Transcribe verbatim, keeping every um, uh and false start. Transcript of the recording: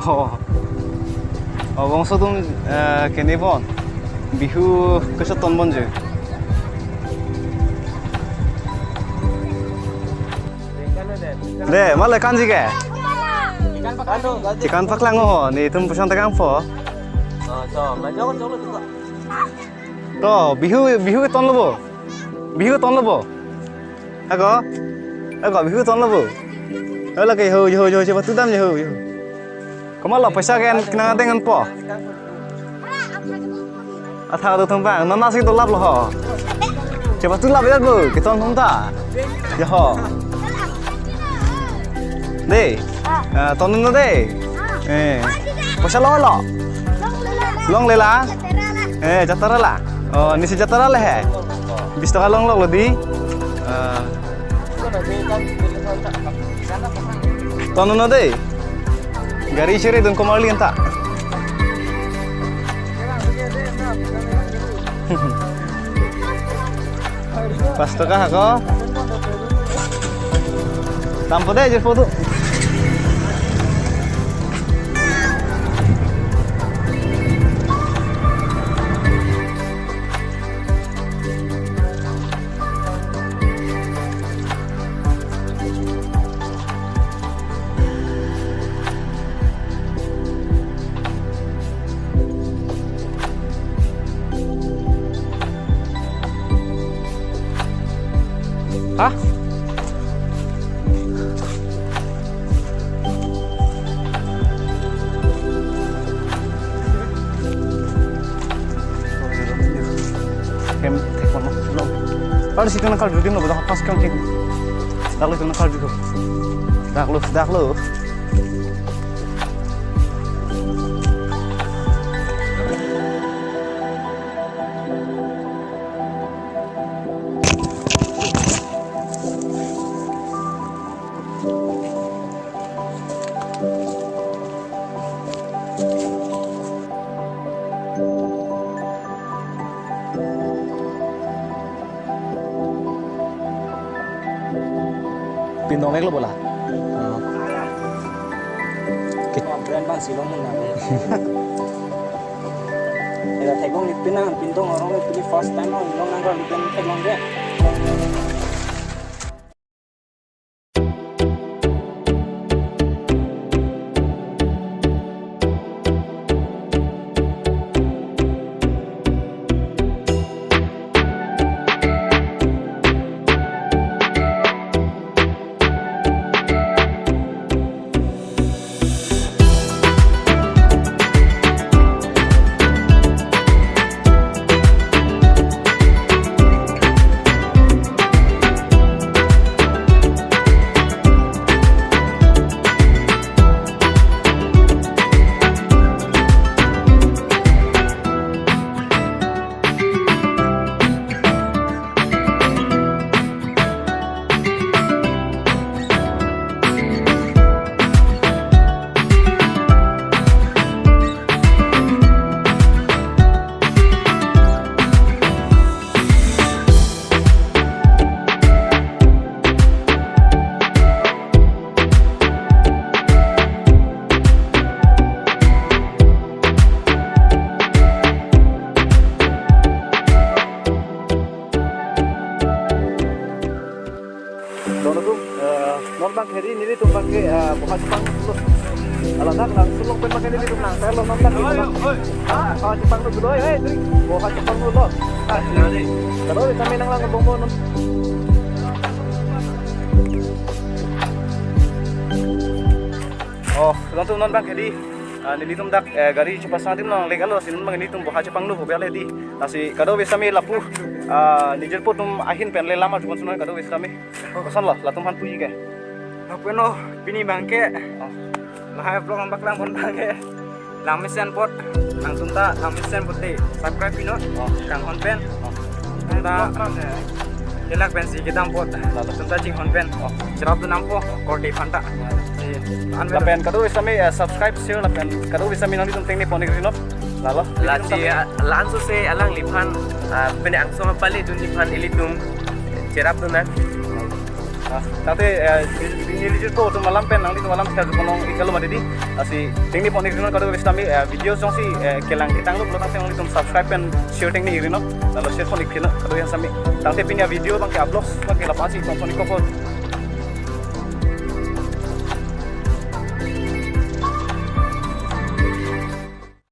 Oh. Oh, bangso atum, eh, kene pon. Bihu keso ton ponji. De, ma le kanji ke? Chikan paklang ho, netum pusang tekang po. To, Bihu, Bihu keton lo bo. Bihu keton lo bo. Ako? Ako, Bihu keton lo bo. Ako lake ho, ho, ho, chepatu dam ho, ho. Komat lo paisa ke nang ateng an po. Athak atum thumpang, non nasi to lap lo ho. Chepatu lap ya bo, keton thum ta. Ya ho. De. Ah, tonnon de. Eh. Paisa lo lo. Longle la. Eh, jatara la. Oh, nisi jatara le he. Bis taka longlok lo di. Ah. Tonnon de. Gari chere dun komarli anta. Pas taka ako. Tampo de, je foto. Hah? Kem thek kono long. Kalau situ nangkal judi no, bodoh pas kang king. Dak lo situ nangkal judi. Dak lo, dak lo. Pindong ek lo bola. Brand bang silong mun na. Era theklong ni pinang pindong orang ni pini first time orang long nang kalau pin theklong dia. Don atum, eh, non bang hedi nelitum bang ke, eh, Boha Chepang lo. Ladak langsung long pen bang ke nelitum nang, saya lo nonton di Boha Chepang lo dulu, eh, dri. Boha Chepang lo. Ah, kalau di kami nang lang bong non. Oh, latum non bang hedi. Ah, nelitum dak, eh, gari chepasang adim nang legal lo, si non bang nelitum Boha Chepang lo, hobe ale di. Lasi kadokave sami lapu, ah, nijirpo atum ahin pen le lam arjuponsi non kadokave sami. Koson lo, latum aphan puji ke. Lapu no, pini bang ke. Oh. Lahai vlog nang paklang pon bang ke. Langmesen apot, nangtum ta langmesen apot te subscribe pinon. Oh. Kanghon pen. Oh. Nangtum ta kelak pensi kedam apot. Lalu. Nangtum ta chinghon pen. Oh. Cherapdun nangpo, korte aphan ta. Si, an lapen kadokave sami, eh, subscribe, share, lapen kadokave sami nanglitum tengne pon ik rinot. Lalo. Lasi, eh, la-an sose alangliphan, ah, pini angsong apale dun aphan ilitum cherapdun nang. Tangte, eh, neli jirpo atum alam pen nanglitum alam share ponlong ik-alo mati di. Lasi tengne pon-ik ri non kadokave sitame, eh, video jongsi, eh, kelang ketanglo pulo tangte nanglitum subscribe pen share tengne ri non. Lalu share pon-ik ri non kadokave sitame. Tangte pini a-video abang ke upload abang ke la-an si tong pon-ik kok.